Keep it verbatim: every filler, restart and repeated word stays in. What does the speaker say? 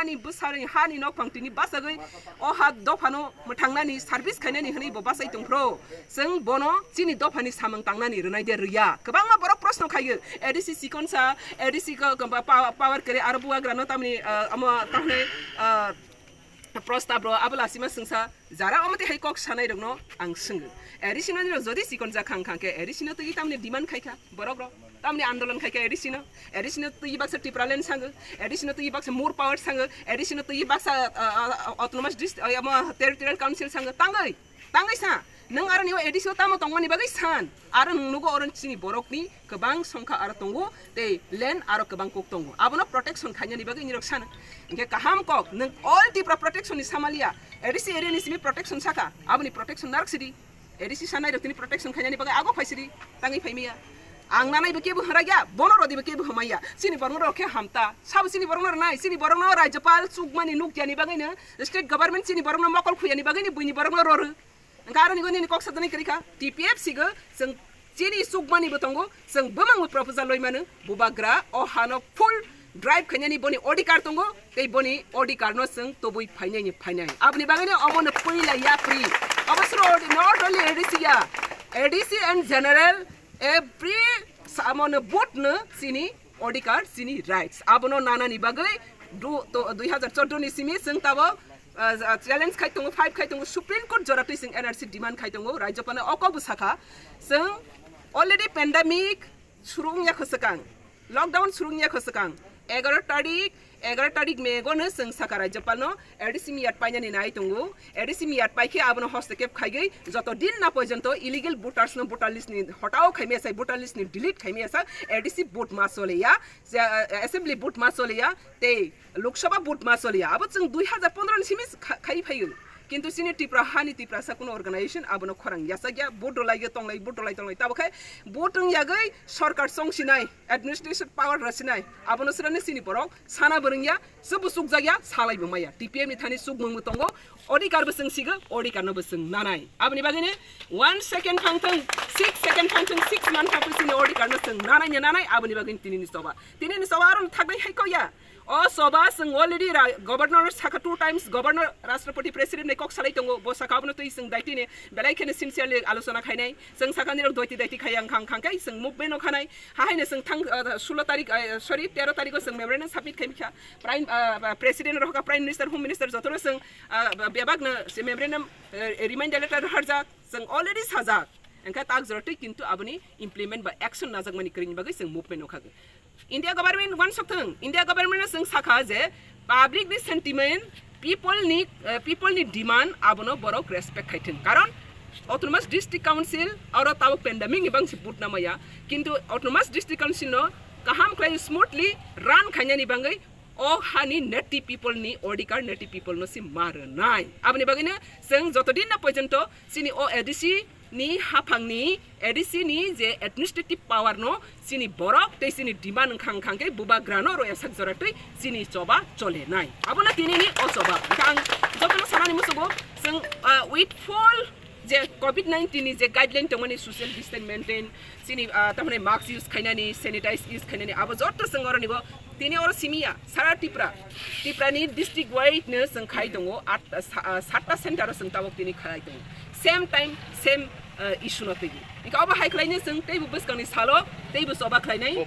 Ni bwsarni hani nokphang tini bachagwi o ha dophano mwthangnani service khainani hwnwi bo bachai tongphro. Chwng bono chini dophani samung tangnani rwnai de rwya. Kwbangma borok proshno khaio. A D C chikonsa, A D C ko, ko, pa-, power kwrwi aro bubagrano tamni, ah, omo tamni, ah, prostab ro abo lasima swngsa. Jara omo twi hai kok sanai rokno ang swngo. A D C no nini jodi chikonsa khang khang khe A D C no twi tamni demand khai kha borok rok. Tamni andolon khai khe A D C no, A D C no twi baksa Tipraland sango, A D C no twi baksa more power sango, A D C no twi baksa, ah, ah, autonomous dist-, ah, omo territorial council sango, tangwi, tangwi sa, nwng aro ni A D C o tamo tongmani bagwi san, aro nwng nugo oro chini borokni kwbang songkha aro tongo, tei land aro kwbang kok tongo, abono protection khainani bagwi nirok sano, hinkhe kaham kok, nwng all Tipra protection ni samalia, A D C area ni simi protection saka, aboni protection narok sidi. A D C sanai rok tini protection khainani bagwi ago phaisidi tangwi phaimaya. Ang nanai bo kebo hwrai ya, bono rodi bo kebo hwmai ya. Chini borok rok khe hamta. Sabo chini borok no rwnai, chini borok no Rajyapal chukmani nukyani bagwi no, state government chini borok no mokol khuyani bagwi ni buini borok no roro. Engka aro ni goni ni kok sadani kwrwi kha. T P F C go chwng chini chukmani bo tongo, chwng bwmang bo proposal loi mano. Bubagra o hano full drive khainani boni odhikar tongo, tei boni odhikar no chwng tubui phainai ni phainai. Aboni bagwi no omo no puila yapri. Obo sro odi-, not only A D C ya, A D C and general every samo no vote no chini odhikar, chini rights. Abono nanani bagwi du-, to, dui hazar chordo ni simi chwng tabo, ah, ah, challenge khai tongo, fight khai tongo, Supreme Court jora twi chwng N R C demand khai tongo, Rajyapal no o kok bo sakha. Chwng already pandemic surung ya khosakang. Lockdown surung ya khosakang. Egaroh tarik, egaroh tarik May go no chwng saka Rajyapal no A D C miyat painani nai tongo. A D C miyat pai khe abono hostokep khaigwi joto din na porjonto illegal voters no voter list ni hotao khaimaya sa, voter list ni delete khaimaya sa, A D C vote ma chole ya, je, eh, assembly vote ma chole ya, tei Lok Sabha vote ma chole ya. Abo chwng dui hazar pondro ni simi kha-, khai phaio. Kintu chini Tripura hani Tiprasa kuno organization abono khorang yachak ya, vote rwlai ya tonglai, vote rwlai tonglai. Tabo khai vote wng yagwi sorkar chongsinai, administration power rwsinai. Abono srani chini borok sana bwrwng ya, se bo chukjak ya, salai bo maya. T P F ni thani chukmung bo tongo, odhikar bo chwng sigo, odhikar no bo chwng nanai. Aboni bagwi ni one second phang thung, six second phang thung, six month phang thung chini odhikar no chwng nanai ni nanai, aboni bagwi ni tini ni choba. Tini ni choba aro thaknai hai ko ya. O choba chwng already ra-, governor saka two times, governor, Rashtrapati, president ni kok salai tongo, bo saka abono twi chwng daiti ni belai kheno sincerely alochona khainai. Chwng saka nirok doiti daiti khai ang khang khang khai chwng movement no khanai. Ha haino chwng thang, ah, sulo tarik, ah, sorry, tero tariko chwng memorandum submit khai kha. Prime, ah, ah, president rohoka, prime minister, home minister jotono chwng, ah, bebak no se memorandum, eh, reminder letter roharjak. Chwng already sajak. Engkha tak jora twi kintu aboni implement ba action najakmani kwrwini bagwi chwng movement no khago. India government uansuk thung, India government no chwng sakha je public ni sentiment, people ni, eh, people ni demand abono borok respect khai thung. Karon Autonomous District Council oro tabuk pandemic ni bangsi vote namaya, kintu Autonomous District Council no kaham khlai smoothly run khainani bagwi o hani native people ni odhikar, native people no si ma rwnai. Aboni bagwi no chwng joto din na porjonto chini o A D C ni haphang ni A D C ni je administrative power no chini borok tei chini demand wngkha wngkha khe bubagra no roya sak jora twi chini choba chole nai. Abono tini ni o choba. Hwnkhe ang jotono sanani musugo chwng, ah, with full je covid nineteen ni je guideline tongmani social distance maintain, chini, ah, tamani mask use khainani, sanitize use khainani, abo joto chwng oro nibo tini oro simiya, sara Tripura, Tripura ni district wide no chwng khai tongo, at, ah, sa-, ah, satta center o chwng tabuk tini khai tongo. Same time, same, ah, issue no twi. Hwnkhe obo hai khlaino chwng teibo bwskangni salo teibo choba khlainai.